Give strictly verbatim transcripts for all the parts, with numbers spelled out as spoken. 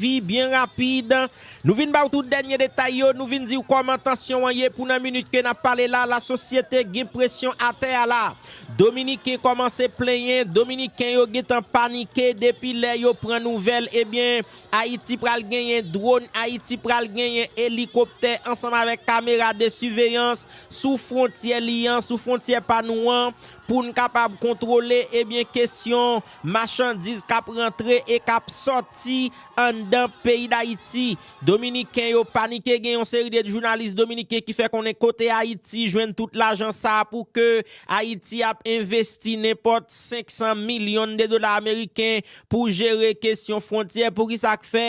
Tifi, byen rapid. Nou vin ba w tout dènye detay yo, nou vin di w kòman tansyon an ye pou nan minit ke n ap pale la, lasosyete gen presyon atè a la. Dominiken kòmanse plenyen, Dominiken yo gentan panike depi lè yo pran nouvèl, ebyen, Ayiti pral genyen dwòn, Ayiti pral genyen elikoptè ansanm avèk kamera de siveyans sou fwontyè li an, sou fwontyè pa nou an, pou n kapab kontwole, ebyen, kesyon machandiz k ap rantre e k ap sòti anndan peyi Dayiti. Dominiken yo panike, gen yon seri de jounalis dominiken ki fè konnen kote Ayiti jwenn tout lajan sa a pou ke Ayiti ap envesti nenpòt senk san milyon de dola ameriken pou jere kesyon fwontyè. Poukisa k fè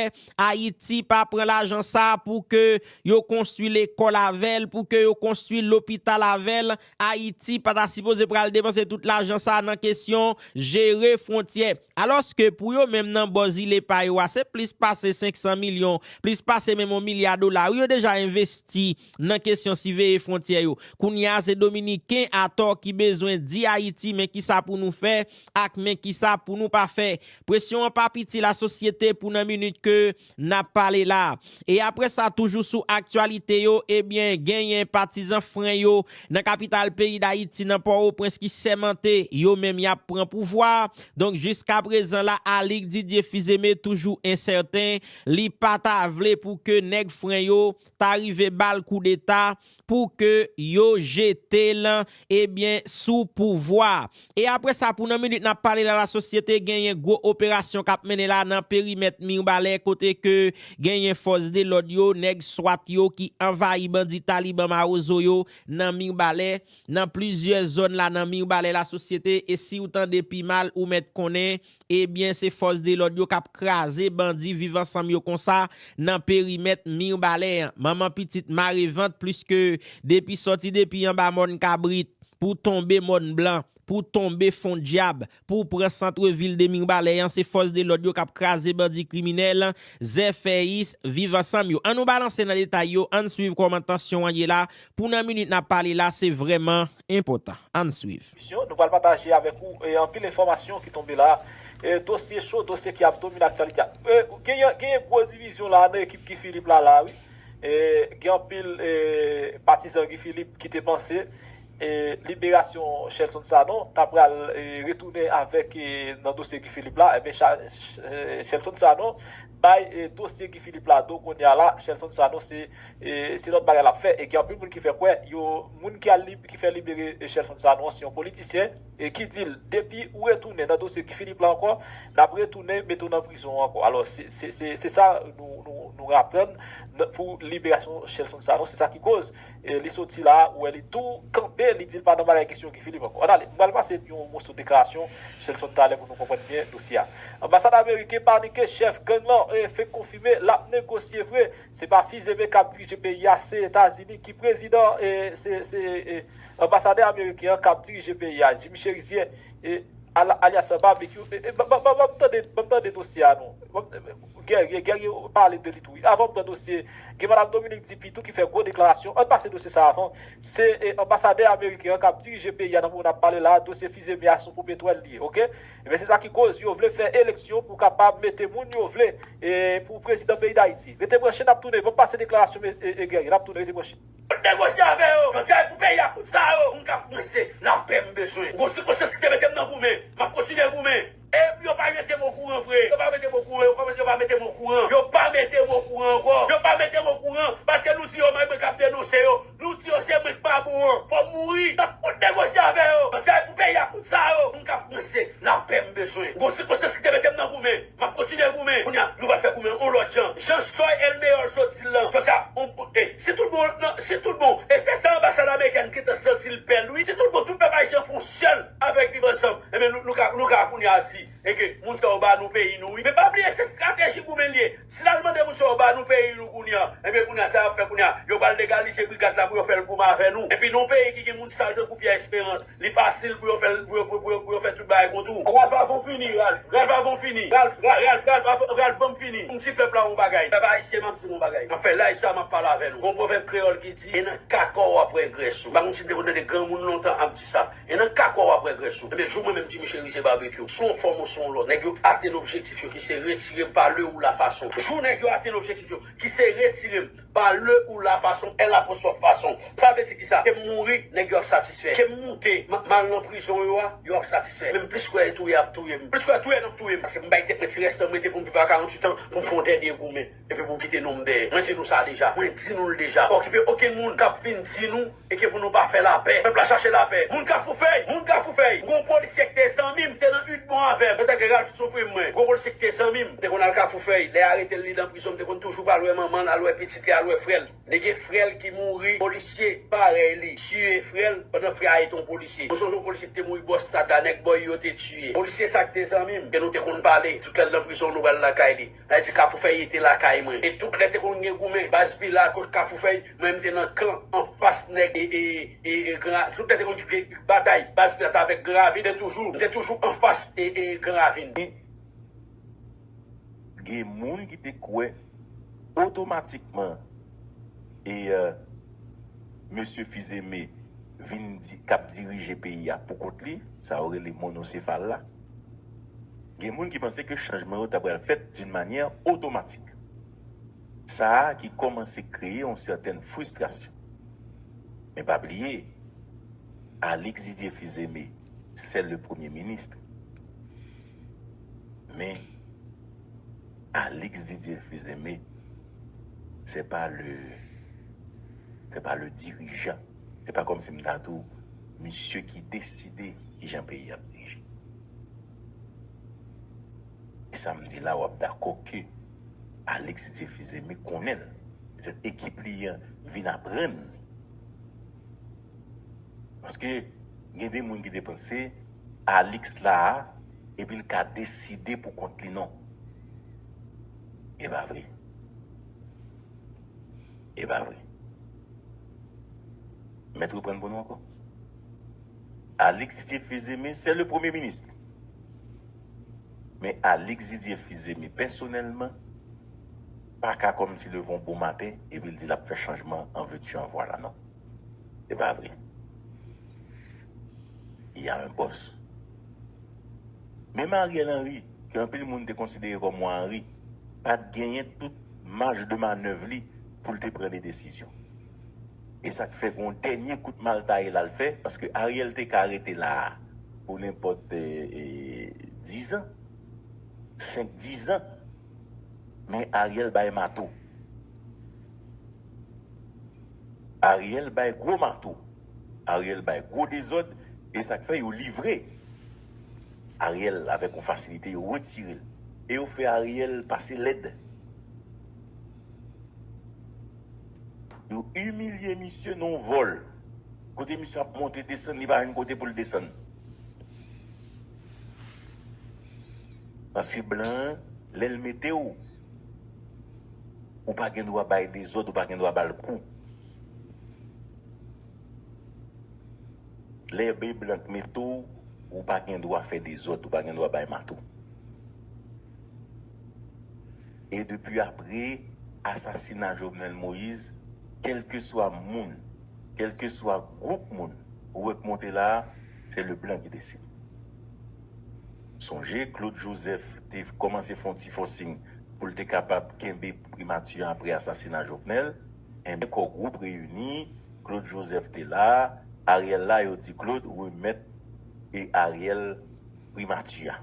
Ayiti pa pran lajan sa a pou ke yo konstwi lekòl avè l, pou ke yo konstwi lopital avè l? Ayiti pa ta sipoze pral depanse tout lajan sa a nan kesyon jere fwontyè. Alòske pou yo menm nan bò zile pa yo a, se plis pase senk san milyon, plis pase menm yon milya dola, wi, yo deja envesti nan kesyon siveye fwontyè yo. Kounye a, se Dominiken atò ki bezwen di Ayiti, men kisa pou nou fè ak men kisa pou nou pa fè. Presyon an pa piti, lasosyete, pou nan minit ke n ap pale la. E apre sa, toujou sou aktyalite yo, ebyen, genyen patizan fren yo nan kapital peyi Dayiti, nan Pòtoprens, ki sèmante yo menm y ap pran pouvwa. Donk, jiska prezan la, Alix Didier Fils-Aimé toujou ensèten. Li pa ta vle pou ke nèg fren yo ta rive ba l koudeta pou ke yo jete l, ebyen, sou pouvwa. E apre sa, pou nan minit n ap pale la, lasosyete genyen gwo operasyon k ap mennen la nan perimèt Mibalè, kote ke genyen fòs de lòd yo, nèg swat yo ki anvayi bandi Taliban Mawozo yo nan Mibalè, nan plizyè zòn la nan Mibalè, lasosyete. E si w tande pi mal, ou mèt konnen, ebyen, se fòs de lòd yo k ap kraze bandi Viv Ansanm yo konsa nan perimèt Mibalè an. Manman pitit mare vant, pliske depi sòti depi anba Mòn Kabrit pou tonbe Mòn Blan, pou tonbe Fon Dyab, pou pran santrevil de Mibalè an, se fòs de lòd yo k ap kraze bandi kriminèl Zèfèyis Viv Ansanm yo. Ann nou balanse nan detay yo, ann swiv kòman tansyon an ye la. Pou nan minit n ap pale la, se vrèman enpòtan. Ann swiv. Misyon, nou pral pataje avèk ou, e, anpil enfòmasyon ki tonbe la. E, dosye cho, dosye ki ap domine aktyalite a. E, genyen, genyen gwo divizyon la nan ekip Guy Philippe la, la, wi. E, gen anpil, e, patizan Guy Philippe ki te panse, e, liberasyon Shelson Sanon ta pral, e, retounen avèk, e, nan dosye Guy Philippe la. Ebyen, Cha-, Ch-, e, Shelson Sanon bay, e, dosye Guy Philippe la do kounye a la. Shelson Sanon se, e, se lòt bagay l ap fè. E gen anpil moun ki fè kwè, yo, moun ki al lib-, ki fè libere, e, Shelson Sanon, se yon politisyen, e ki di l, depi ou retounen nan dosye Guy Philippe la ankò, n ap retounen mete w nan prizon ankò. Alò, se, se, se, se sa nou, nou, nou aprann nan, pou liberasyon Shelson Sanon, se sa ki koz, e, li soti la, ou wè li tou kanpe, li di l pa nan bagay kesyon Guy Philippe ankò. Ann ale, m pral pase yon moso deklarasyon Shelson talè pou nou konprann byen dosye a. Anbasad ameriken panike, chèf gang lan, e, fenk konfime l ap negosye vre. Se pa Fils-Aimé k ap dirije peyi a, se Etazini ki prezidan, e, se, se, e, anbasadè ameriken an k ap dirije peyi a, Jimmy Chérizier, e, ala-, alyas Barbecue. E, e, ban, ban, ban, ban m tande, ban m tande dosye a non. Ban m, e, Guerrier, Guerrier pale de li tou wi. Avan m pran dosye, gen madanm Dominique Dupuy tou ki fè gwo deklarasyon. Ann pase dosye sa a avan. Se, e, anbasadè ameriken an k ap dirije peyi a nan moman n ap pale la, dosye Fils-Aimé a se yon popetwèl li ye, oke? Ebyen, se sa ki koz yo vle fè eleksyon pou kapab mete moun yo vle, e, pou prezidan peyi Dayiti. Rete branche, n ap tounen. Ban m pase deklarasyon, e, e, Guerrier, n ap tounen, rete branche. Tout negosye avè yo. Jodi a, e pou peyi a, kout sa yo. Moun k ap mwen se lapè m bezwen. Gwo sikonstans ki te mete m nan goumen. M ap kontinye goumen. E yo pa mete m okouran vre. Yo pa mete m okouran. Yo pa mete, yo pa mete m okouran. Yo pa mete m okouran ankò. Yo pa mete m okouran. Paske nou di yo, men mwen k ap denonse yo. Nou di yo se mwen k pa bon an. Fò m mouri. N ap fout negosye avè yo. Jodi a, e pou peyi a, kout sa yo. Moun k ap mwen se lapè m bezwen. Gwo sikonstans ki te mete m nan goumen. M ap kontinye goumen. Kounye a, nou pral fè goumen yon lòt jan. Jan Soy El Meyor sot di l lan. Jodi a, on, on, e, si tout bon, non, si tout bon, e se sa anbasad amerikèn gentan santi l pè l, wi. Si tout bon, tout pèp ayisyen fè yon sèl avèk Viv Ansanm, ebyen, nou, nou ka, nou ka kounye a di, e ke moun sa yo ba nou peyi nou, wi. Men pa bliye, se estrateji goumen l ye. Si n al mande moun sa yo ba nou peyi nou kounye a, ebyen, kounye a, sa y ap fè kounye a, yo pral legalize brigad la pou yo fè l goumen avè nou. Epi, nan yon peyi ki gen moun sal tankou Pierre Espérance, li fasil pou yo fè l, pou yo, pou yo, pou yo fè tout bagay kont ou. Ralph, avan fini, Ralph. Ralph, avan fini. Ralph, Ralph, Ralph, Ralph, Ralph, ban m fini. M di pèp la yon bagay. Pèp ayisyen, m ap di yon bagay. Anfen, la, e sa m ap pale avè nou. Gon pwovèb kreyòl ki di, e nan kaka w ap wè grès ou. M pa konn si m te konn tande granmoun lontan ap di sa. E nan kaka w ap wè grès ou. Ebyen, jou mwen menm, Jimmy Chérizier Barbecue, sou yon fòm ou sou yon lòt, nèg yo atenn objektif yo ki se retire m pa le ou la fason. Jou nèg yo atenn objektif yo ki se retire m pa le ou la fason, L apostwòf fason. Sa vle di ki sa? Ke m mouri, nèg yo ap satisfè. Ke m moute, m, m al nan prizon yo a, yo ap satisfè. Men m plis kwè touye ap touye m. Plis kwè touye n ap touye m. Paske m bay tèt mwen ti rès tan m rete pou m viv a karanntuit an, pou m fè yon dènye goumen. Epi pou m kite non m dèyè. Mwen di nou sa deja. Mwen di nou l deja. Pa okipe okenn moun k ap vin di nou e ke pou nou pa fè lapè. Pèp la chache lapè. Moun Kafoufèy, moun Kafoufèy. Gon polisye ki te zanmi m, te nan Udmont avè m. Se sa k Ralph soufri mwen. Gon polisye ki te zanmi m, te konn al Kafoufèy. Lè arete l, li nan prizon, m te konn toujou pral wè manman l, al wè pitit li, al wè frè l. Nèg gen frè l ki mouri, polisye parèy li tiye frè l pandan frè a rete yon polisye. Nou sonje yon polisye ki te mouri bò stad la, nèg bòy yo te tiye. Polisye sa ki te zanmi m, ke nou te konn pale, tout lè l nan prizon, nou pral lakay li. Sa vle di Kafoufèy te lakay mwen. E tout lè te konn gen goumen, baz Pila kot Kafoufèy, mwen m te nan kan anfas nèg e, e, e, e Gran, tout lè te konn gen batay, baz Pila t avèk Gran Ravin, m te toujou, m te toujou anfas e, e Gran Ravin. Gen moun ki te kwè otomatikman e, euh, mesye Fils-Aimé vin di, k ap dirije peyi a pou kont li, sa yo rele monosefal la. Gen moun ki panse ke chanjman yo ta pral fèt d'une manière automatique. Sa a ki kòmanse kreye yon sètèn fristrasyon. Men pa bliye, Alix Didier Fils-Aimé, c'est le premier ministre. Men Alix Didier Fils-Aimé, c'est pas le, c'est pas le dirigeant. Se pa kòmsi m ta di w, misye ki deside kijan peyi a ap dirije. E sa m di la, w ap dakò ke Alix Didier Fils-Aimé konnen l. Petèt ekip li an vin aprann li. Paske gen de moun ki te panse Alix la a, epi l ka deside pou kont li, non. E pa vre. E pa vre. Mèt reprann pou nou ankò. Alix Didier Fils-Aimé, c'est le premier ministre. Men Alix Didier Fils-Aimé, pèsonèlman, pa ka kòmsi leve yon bon maten epi l di l ap fè chanjman an vèti an vwa la, non. Se pa vre. Il y a un boss. Menm Ariel Henry, ke anpil moun te konsidere kòm wa Henry, pa t genyen tout maj de manèv li pou l te pran de desizyon. E sa k fè gon dènye kout maltaye l al fè, paske Ariel te ka rete la a pou nenpòt, e, e, dizan, senk, dizan, men Ariel bay mato. Ariel bay gwo mato. Ariel bay gwo dezòd, e sa k fè yo livre Ariel avèk yon fasilite, yo retire l. E yo fè Ariel pase lèd. Yo imilye misye nan yon vòl. Kote misye ap monte desann, li pa jwenn kote pou l desann. Paske blan an, lè l mete w, ou pa gen dwa bay dezòd, ou pa gen dwa ba l kou. Lè e blan k mete w, ou pa gen dwa fè dezòd, ou pa gen dwa bay mato. E depi apre asasina Jovenel Moïse, kèlkeswa moun, kèlkeswa gwoup moun ou wè k monte la a, se le blan ki deside. Sonje, Claude Joseph te kòmanse fè yon ti fòsing pou l te kapab kenbe primati an apre asasina Jovenel. Enben, kò gwoup reyini, Claude Joseph te la, Ariel la, yo di Claude remèt e Ariel primati a.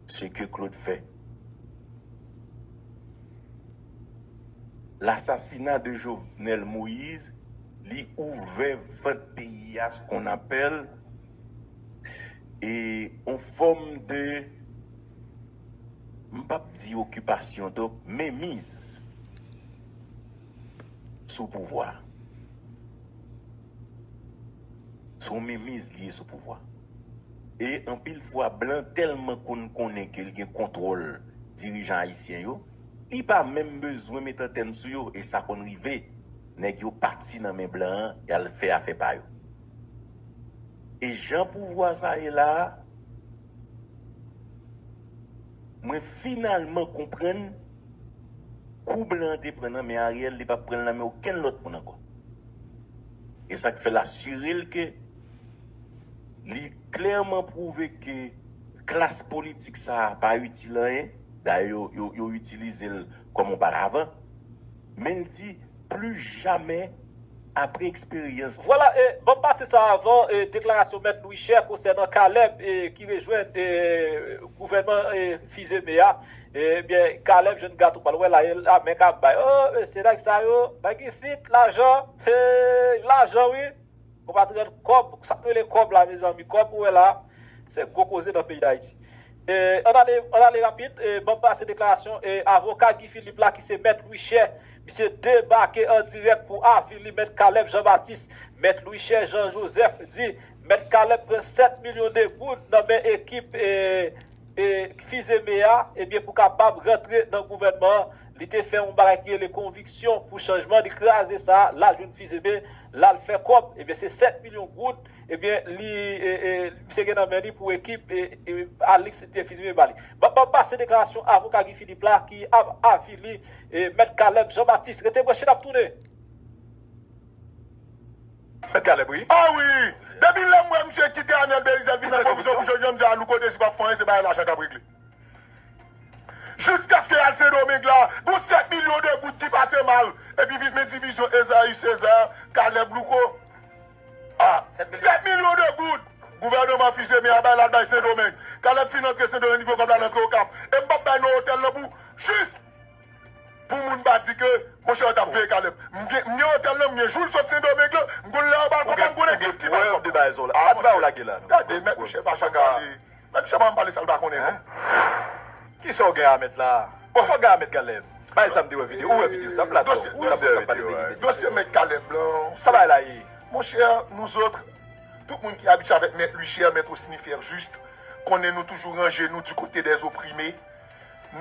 Ce que Claude fait. L'assassinat de Jovenel Moïse, li ouvè vant peyi a, ce qu'on appelle, e, yon fòm de, m p ap di okipasyon, donk, menmiz sou pouvwa. Se yon menmiz li ye sou pouvwa. E anpil fwa, blan tèlman konn konnen ke l gen kontwòl dirijan ayisyen yo, li pa menm bezwen met antèn sou yo, e sa konn rive. Nèg yo pati nan men blan an, y al fè afè pa yo. E jan pouvwa sa ye la a, mwen finalman konprann kou blan an te pran nan men Ariel, li p ap pran l nan men okenn lòt moun ankò. E sa k fè l asire l ke li klèman pwouve ke klas politik sa a pa itil anyen. Dayè, yo, yo, yo itilize l kòm yon paravan. Men l di, pli jamè apre eksperyans. Vwala, e, ban m pase sa avan, e, deklarasyon Mèt Louis Cher konsènan Caleb, e, ki rejwenn, e, gouvènman, e, Fils-Aimé a. Ebyen, Caleb jwenn gato pa l wè la, e la men k ap bay. O, mesye, nèg sa yo, nèg isit, lajan, hey, lajan, wi. Konpatriyòt, kòb, sa k rele kòb la, mezanmi, kòb ou wè la, se gwo koze nan peyi Dayiti. E, ann ale, ann ale rapid, e, ban m pase deklarasyon, e, avoka Guy Philippe la, ki se Mèt Louis Cher, misye debake an dirèk pou avili Mèt Caleb Jean Baptiste. Mèt Louis Cher Jean Joseph di, Mèt Caleb pran sèt milyon de goud nan men ekip, e, e, Fils-Aimé a, ebyen, pou kapab rantre nan gouvènman an. Li te fè yon bagay ki rele konviksyon pou chanjman, li kraze sa, l al jwenn Fils-Aimé, l al fè kòb, ebyen, se sèt milyon goud, ebyen, li, e, e, misye gen nan men li pou ekip, e, e, Alix te Fils-Aimé ba li. Ban, ban m pase deklarasyon avoka Guy Philippe la ki ap avili, e, Mèt Caleb Jean Baptiste. Rete branche, n ap tounen. Mèt Caleb, wi. Ah wi! Depi lè m wè misye kite Anèl Belizaire vin nan pwofesyon pou jodi a, m di a Louko Dezi p ap fè anyen, se bagay lajan k ap regle. Jiskaske y al Sendomeng la, gon sèt milyon de goud ki pase mal, epi vin men divizyon Ezayi Seza, Caleb Louko. Ah, sèt milyon de goud! Gouvènman Fils-Aimé a bay, l al bay Sendomeng. Caleb fin antre Sendomeng, li pran kòb la, l antre Okap. E m p ap bay non otèl nan pou jis pou moun pa di ke, monchè, yo t ap veye Caleb. M gen, m gen otèl nan, m gen jou l sot Sendomeng lan, m konn lè yo ba l kòb la, m konn ekip ki ba l kòb la. Ah, monchè. Gade, Mèt Louis Cher pa janm pale. Mèt Louis Cher pa janm pale sa l pa konnen, non. Kisa w gen a Mèt la? Bon, w gen a Mèt Caleb? Bay sa m te wè videyo, ou wè videyo sa, m la dòmi, ou t ap wè m t ap pale de li, de li. Dosye Mèt Caleb lan, sa bay la ye. Monchè, nous autres, tout moun ki abitye avèk Mèt Louis Cher, Maître Sinifer Juste, konnen nou toujou ranje nou du côté des opprimés.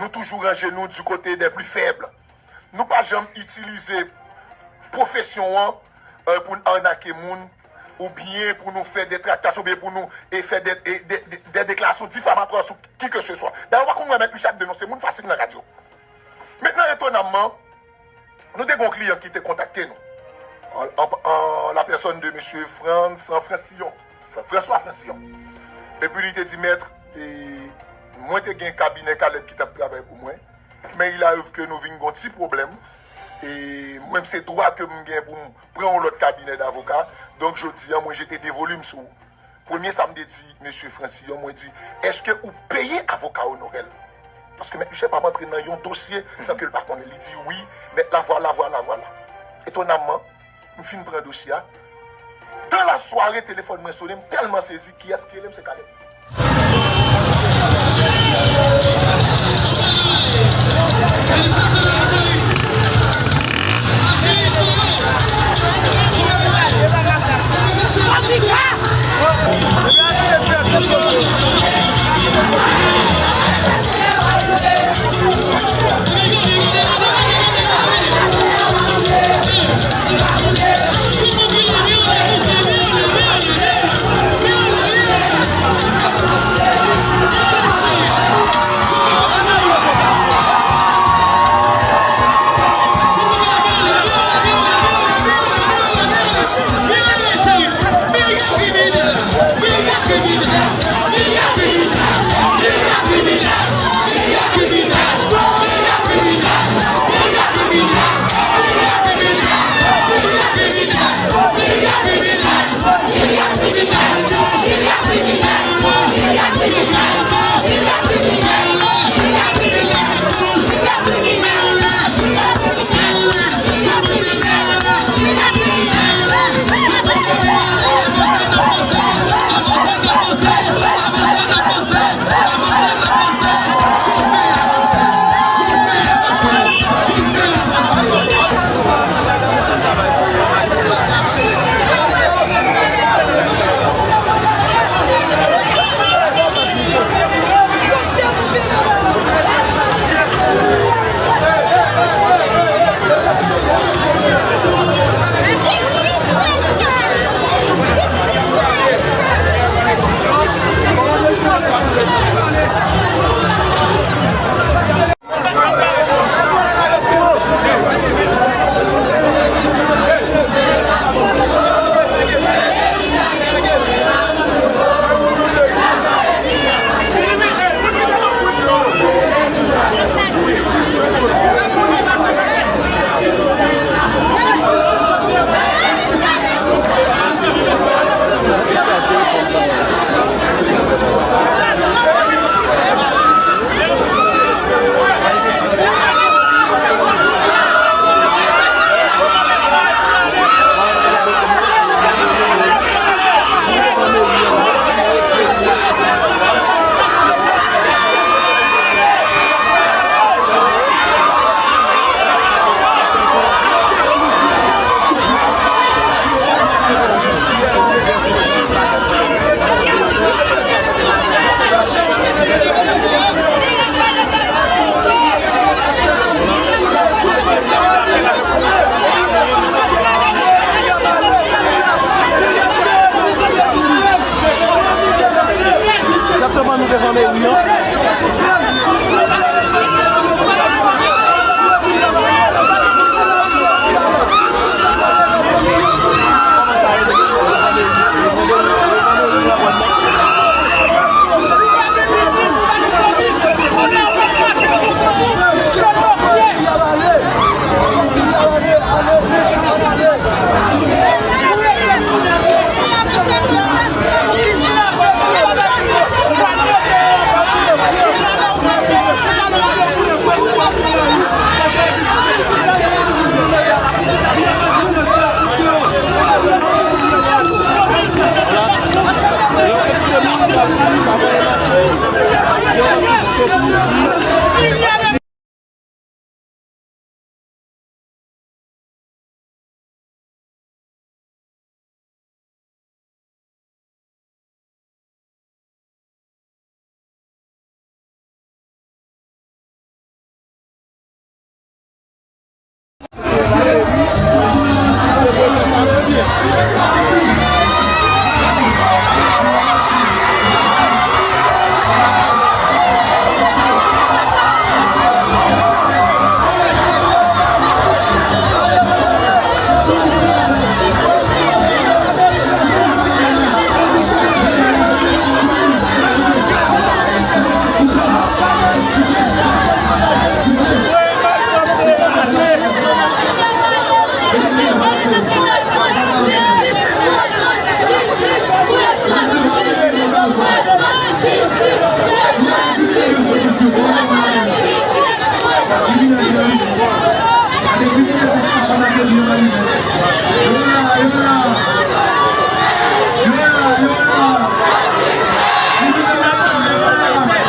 Nou toujou ranje nou du côté des plus faibles. Nou pa janm itilize pwofesyon an, euh, pou n arnake moun, oubyen pou nou fè de traktasyon, oubyen pou nou, e, fè de, e, de, de, de deklarasyon difamatwa sou ki ke se swa. Dayè, ou pa konn wè Mèt Louis Cher ap denonse moun fasil nan radyo. Mentnan, etonamman, nou te gen yon kliyan ki te kontakte nou, an, an, an la personne de mesye Frantz, an Fransillon, François Fransillon. Epi li te di, Mèt, e, mwen te gen kabinè Caleb ki t ap travay pou mwen, men il arrive ke nou vin gen yon ti pwoblèm, e mwen, se dwa ke m gen pou m pran yon lòt kabinè davoka, donk, jodi a, mwen jete de volim sou ou. Premye sa m te di mesye Fransillon, mwen di, èske ou peye avoka onorè l? Paske Mèt Louis Cher p ap antre nan yon dosye san ke l pa konnen. Li di, wi, mèt la, vwala, vwala, vwala. Etonamman, m fin pran dosye a. Dan la sware, telefòn mwen sonnen, m tèlman sezi, kiyès ki rele m? Se Caleb.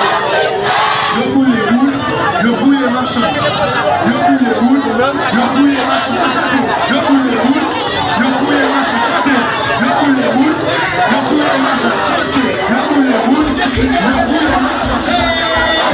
Yo boule wout, yo fouye machann. Yo boule wout, yo fouye machann. Chante. Yo boule wout, yo fouye machann. Chante. Yo boule wout, yo fouye machann. Chante. Yo boule wout, yo fouye machann.